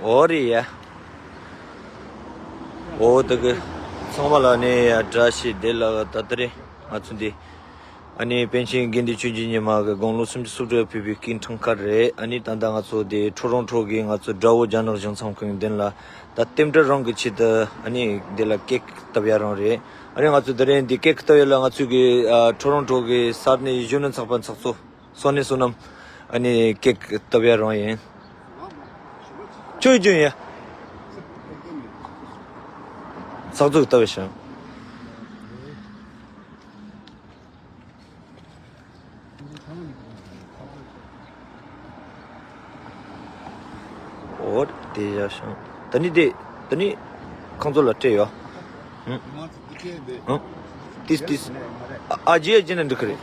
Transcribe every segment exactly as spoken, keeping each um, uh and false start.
ཨོ་རེད་ཡ། ཨོ་དེ་གི་ཚང་མ་ལ་ནི་ཡ་བཀྲ་ཤིས་བདེ་ལེགས། ད་ལྟ་རེད་ང་ཚོ་འདི། ཨ་ནི་པཎ་ཆེན་དགེ་འདུན་ཆོས་ཀྱི་ཉི་མ་གི་དགུང་ལོ་སུམ་ཅུ་སོ་དྲུག་ཕེབས་པའི་སྐུའི་འཁྲུངས་སྐར་རེད། ཨ་ནི་ད་ལྟ་ང་ཚོ་དེ་ཁྲོ་རོང་ཁྲོ་གི་ང་ཚོ་དགྲ་བོ་རྒྱ་ནག་གཞུང་ཚབ་ཁང་གི་མདུན་ལ་ད་རྟེན་འབྲེལ་རང་གི་ཆེད་དུ་ཨ་ནི་འདི་ལ་ཀེག་བཏབ་ཡ་རང་རེད། ཨ་ནི་ང་ཚོ་དེ་རིང་འདི་ཀེག་བཏབ་ཡ་ལ་ང་ཚོ་གི་ཨ་ཁྲོ་རོང་ཁྲོ་གི་ས་གནས་གཞོན་ནུ་ཚོགས་པ་ཚོགས་གཙོ་བསོད་ནམས་བསོད་ནམས། ཨ་ནི་ཀེག་བཏབ་ཡ་རང་ཡིན། ཁྱོད་ཀྱང་ཡ། ཚགས་ཚུད་བཏབ་ཡ་བྱུང་། འོ་དེ་ཡ་བྱུང་། ད་ནི་དེ་ད་ནི་ཁོང་ཚོ་ལ་སྤྲད་ཡོད། ཧུམ། ཧུམ། ཏིས་ཏིས། ཨ་ཨ་ཇེ་ཨ་ཇེ་ན་འགྲིག་གི་རེད།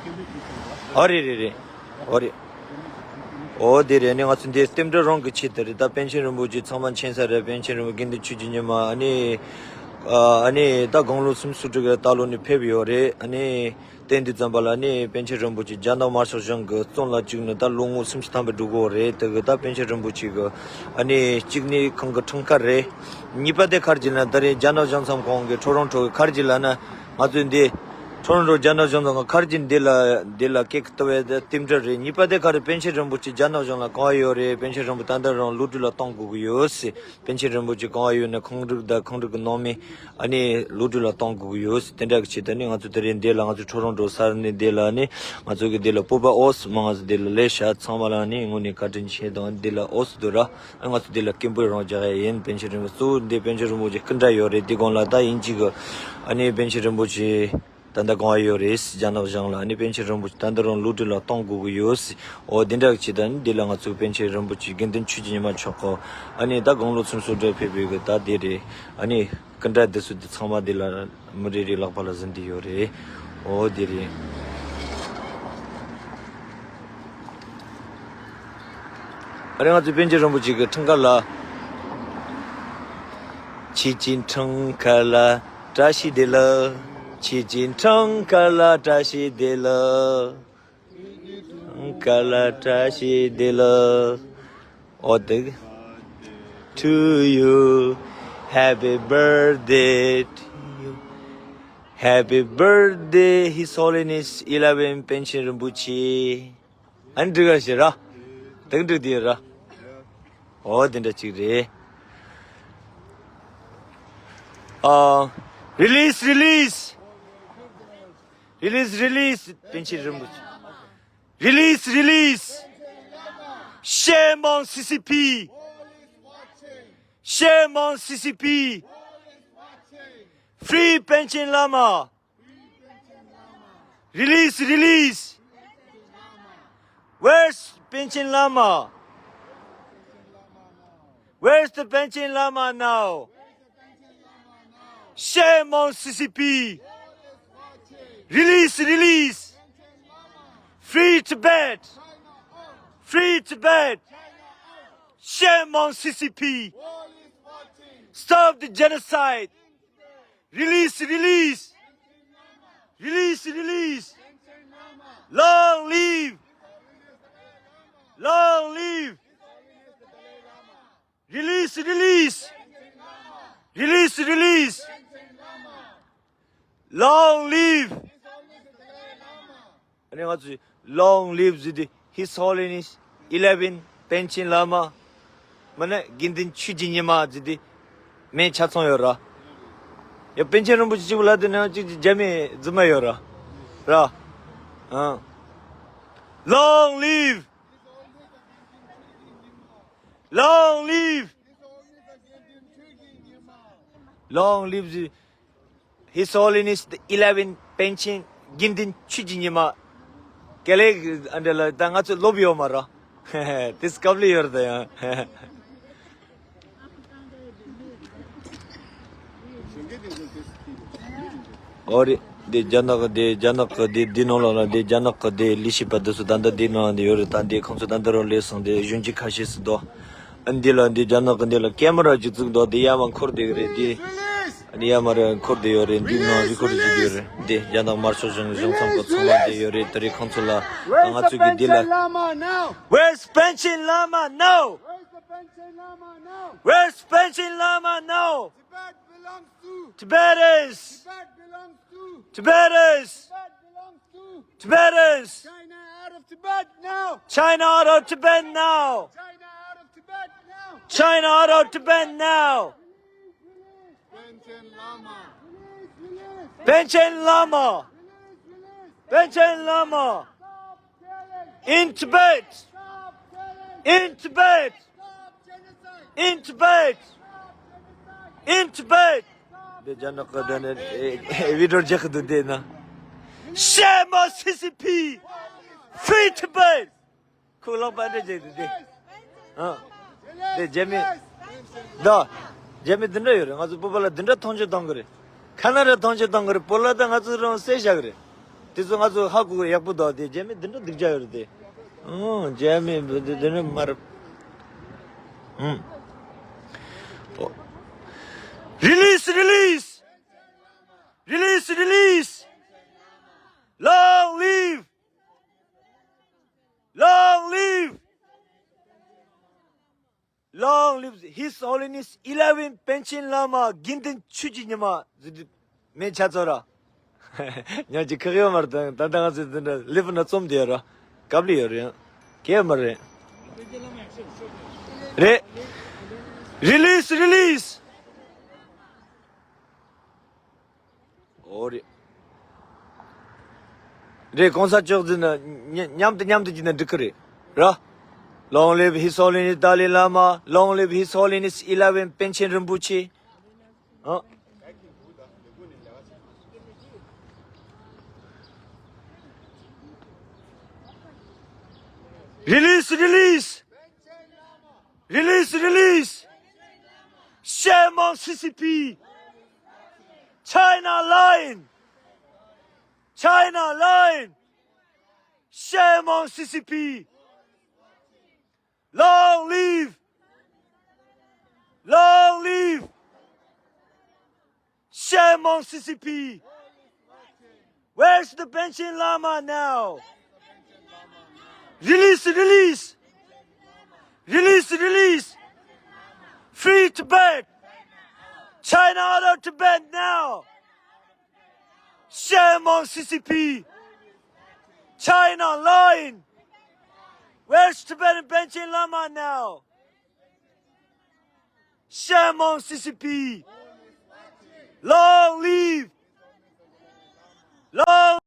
ཨ་རེད་རེད་རེད། ཨོ་རེད། ཨོ་དེ་རེད། ནི་ང་ཚོ་འདི་རྟེན་འབྲེལ་རང་གི་ཆེད་དུ་རེད། ད་པཎ་ཆེན་རིན་པོ་ཆེ་ཚང་མ་མཁྱེན་ས་རེད། པཎ་ཆེན་རིན་པོ་དགེ་འདུན་ཆོས་ཀྱི་ཉི་མ་ཨ་ནི། ཨ་ནི་ད་དགུང་ལོ་སུམ་ཅུ་སོ་དྲུག་གི་ད་ལོ་ནི་ཕེབས་ཡོད་རེད། ཨ་ནི་དེ་འདི་ཙམ་པ་ལ་ནི་པཎ་ཆེན་རིན་པོ་ཆེ་རྒྱ་ནག་དམར་ཤོག་གཞུང་གི་བཙོན་ལ་བཅུག་ནས་ད་ལོ་ངོ་སུམ་ཅུ་ཐམ་པ་འགྲོ་གི་ཡོད་རེད། དེ་གི་ད་པཎ་ཆེན་རིན་པོ་ཆེ་གི་ཨ་ནི་གཅིག་ནི་ཁོང་གི་འཁྲུངས་སྐར་རེད། གཉིས་པ་དེ་ག་རེ་ལབ་ན་ད་རེས་རྒྱ་ནག་གཞུང་ཚབ་ཁང་གི་ཁྲོ་རོང་ཁྲོ་གི་ག་རེ་ལབ་ན། ང་ཚོས་འདི་ཁྲོ་རོང་ཁྲོ་རྒྱ་ནག་གཞུང་ཚབ་ཁང་ག་རེ་འདི་ལ་འདི་ལ་ཀེག་བཏབ་པའི་རྟེན་འབྲེལ་རེད། གཉིས་པ་དེ་ག་རེ་པཎ་ཆེན་རིན་པོ་ཆེ་རྒྱ་ནག་གཞུང་ལ་གང་ཡོད་རེད། པཎ་ཆེན་རིན་པོ་ཆེ་ད་ལྟ་རང་ལོ་དྲུག་ལ་གཏོང་དགོས་ཀྱི་ཡོད་ཟེར། པཎ་ཆེན་རིན་པོ་ཆེ་གང་ཡོད་ན་ཁོང་རིགས་དང་ཁོང་རིགས་ཀྱི་ནང་མི་ཨ་ནི་ལོ་དྲུག་ལ་གཏོང་དགོས་ཀྱི་ཡོད་ཟེར། དེ་འདྲ་གི་ཆེད་དུ་ནི་ང་ཚོ་དེ་རིང་འདི་ལ་ང་ཚོ་ཁྲོ་རོང་ཁྲོ་ས་གནས་འདི་ལ་ནི་ང་ཚོ་གི་འདི་ལ་སྤོབས་པ་ཨོ་ཟེར། མ་ང་ཚོ་འདི་ལ་ལས་བྱ་ཚང་མ་ལ་ནི་དངོས་གནས་བཀའ་དྲིན་ཆེ་དང་འདི་ལ་ཨོ་ཟེར་འདུག་ར། ང་ཚོ་འདི་ལ་སྐད་འབོད་རང་རྒྱག་ཡ་ཡིན། པཎ་ཆེན་རིན་པོ་གཙོ་བོ་འདི་པཎ་ཆེན་རིན་པོ་ཆེ་སྐུ་འདྲ་ཡོད་རེད། འདི་སྒང་ལ་ད་ཡིན་གཅིག་གི་ཨ་ནི་པཎ་ཆེན་རིན་པོ་ཆེ་ད་ལྟ་གང་ཡོད་རེད། རྒྱ་ནག་གཞུང་ལ་ཨ་ནི་པཎ་ཆེན་རིན་པོ་ཆེ་ད་ལྟ་རང་ལོ་དྲུག་ལ་གཏོང་དགོས་ཀྱི་ཡོད། འོ་འདི་འདྲ་གི་ཆེད་དུ་ཨ་ནི་འདི་ལ་ང་ཚོ་པཎ་ཆེན་རིན་པོ་ཆེ་དགེ་འདུན་ཆོས་ཀྱི་ཉི་མ་མཆོག་གི་ཨ་ནི་ད་དགུང་ལོ་སུམ་ཅུ་སོ་དྲུག་ཕེབས་པའི་གི་ད་འདི་རེད། ཨ་ནི་སྐུ་འདྲ་འདི་ཚོ་འདི་ཚང་མ་འདི་ལ་མི་རེ་རེ་ལག་པ་ལ་ཟིན་ཏེ་ཡོད་རེད། འོ་འདི་རེད། ཨ་རེ་ང་ཚོའི་པཎ་ཆེན་རིན་པོ་ཆེ་གི་འཁྲུངས་སྐར་ལ། ཁྱེད་ཀྱི་འཁྲུངས་སྐར་ལ་བཀྲ་ཤིས་བདེ་ལེགས། ཁྱེད་ཀྱི་འཁྲུངས་སྐར་ལ་བཀྲ་ཤིས་བདེ་ལེགས། འཁྲུངས་སྐར་ལ་བཀྲ་ཤིས་བདེ་ལེགས། འོ་དེ། To you, happy birthday to you. Happy birthday, His Holiness eleven པཎ་ཆེན་རིན་པོ་ཆེ། ཨ་ནི་འགྲིག་ག་ཞེས་ར། དེ་འགྲིག་དེ་ར། འོ་དེ་འདྲ་ཅིག་རེད། ཨ། Release, release. Release, release. པཎ་ཆེན་རིན་པོ་ཆེ། Release, release. Shame on C C P. Shame on C C P. Free Panchen Lama. Release, release. Where's Panchen Lama? Where's the Panchen Lama now? Shame on C C P. Release, release. Free Tibet. Free Tibet. Shame on C C P. Stop the genocide. Release, release. Release, release. Long live. Long live. Release, release. Release, release. Long live. ཨ་ནི་ང་ཚོས་Long live ཟེར་དུས་His Holiness eleven པཎ་ཆེན་བླ་མ། མ་ན་དགེ་འདུན་ཆོས་ཀྱི་ཉི་མ་ཟེར་དུས་མིང་ཆ་ཚང་ཡོད་ར། ཡ་པཎ་ཆེན་རིན་པོ་ཆེ་གཅིག་པུ་ལ་དེ་ནང་གཅིག་གཅིག་རྒྱ་མི་རྫུན་མ་ཡོད་ར། ར། ཨ། Long live! Long live! Long live the His Holiness the eleven པཎ་ཆེན་དགེ་འདུན་ཆོས་ཀྱི་ཉི་མ། དགེ་ལེགས་ཨ་འདྲ་ལ་ད་ང་ཚོ་སློབ་ཡོད་མ་ར། དེ་སྐབས་ལ་ཡོད་རེད་ད་ཡང་། ཨོ་རེད། དེ་རྒྱ་ནག་གི་དེ་རྒྱ་ནག་གི་དེ་འདི་ནང་ལོགས་ལ་དེ་རྒྱ་ནག་གི་དེ་ལས་བྱེད་པ་འདི་ཚོ་ད་ལྟ་དེ་ནང་དེ་ཡོད་རེད། ད་འདི་ཁོང་ཚོ་ད་ལྟ་རང་སླེབས་སོང་། དེ་གཞོན་སྐྱེས་ཁ་ཤས་སུ་འདུག་ཨ་འདི་ལ་འདི་རྒྱ་ནག་གི་འདི་ལ་ཀེ་མ་ར་ཅིག་བཙུགས་འདུག་དེ་ཡར་མར་འཁོར་བསྡད་ཀྱི་རེད། དེ་ཨ་ནི་ཡར་མར་འཁོར་བསྡད་ཡོད་རེད། འདི་ནང་རི་ཁོར་ཌི་བྱེད་ཀྱི་ཡོད་རེད། འདི་རྒྱ་ནག་དམར་ཤོག་གཞུང་གཞུང་ཚབ་ཁང་ཚང་མ་འདི་ཡོད་རེད། དེ་རིང་ཁོང་ཚོ་ལ་ང་ཚོ་གི་འདི་ལ། Where's the Panchen Lama now? Panchen Lama now! Where's Panchen Lama now? Tibet belongs to Tibetans! Tibet belongs to Tibetans! Tibet belongs to Tibetans! China out of Tibet now! China out of Tibet now! China out of Tibet now! China out of Tibet now! Panchen Lama! Panchen Lama! Panchen Lama! In Tibet! In Tibet! In Tibet! In Tibet! དེ་རྒྱ་ནག་གི་དེ་ནས་བི་ཌིའོ་རྒྱག་གི་འདུག་དེ་ན། Shame on C C P! Free Tibet! ཁོ་ལག་པ་འདྲ་བྱས་འདུག་དེ། ཨ། དེ་རྒྱ་མི། ད། རྒྱ་མི་འདི་འདྲ་ཡོད་རེད། ང་ཚོ་བོད་པ་ལ་འདི་འདྲ་མཐོང་ཆེན་གཏོང་གི་རེད། ཁ་ན་ར་མཐོང་ཆེན་གཏོང་གི་རེད། བོད་ལ་ད་ང་ཚོ་རང་བསད་བཞག་གི་རེད། དེ་ཚོ་ང་ཚོ་ཧ་གོ་གི་ཡག་པོ་འདུག་དེ་རྒྱ་མི་འདི་འདྲ་སྡུག་ཅག་ཡོད་རེད་དེ། ཨོ། རྒྱ་མི་འདི་འདི་འདྲ་མ་རེད། ཨུམ། ཨོ། Release, release! Release, release! Long live! Long live! Long live His Holiness eleven Panchen Lama དགེ་འདུན་ཆོས་ཀྱི་ཉི་མ་ཟེར་དུས་མེད་ཆ་ཚོ་ར། ཉག་ཅིག་ཁག་ཡོད་མ་རེད། ད་ད་ང་ཚོ་འདི་འདྲ་ལེབ་ན་རྩོམ་དེ་ཡོད་ར། དཀའ་ལས་ཡོད་རེད། གལ་མ་རེད། རེད། Release, release! ཨོ་རེད། རེད། གོང་ས་མཆོག་འཛིན་ན་མཉམ་དུ་མཉམ་དུ་བགྱིས་ན་འགྲིག་གི་རེད། ར། Long live His Holiness Dalai Lama, long live His Holiness eleven Panchen Rinpoche. ཨ། Release, release! Release, release! Shame on C C P! China lying! China lying! Shame on C C P! Long live! Long live! Shame on C C P! Where's the Panchen Lama now? Release, release! Release, release! Free Tibet! China out of Tibet now! Shame on C C P! China lying! Where's Tibetan Panchen Lama now? Shame on C C P! Long live! Long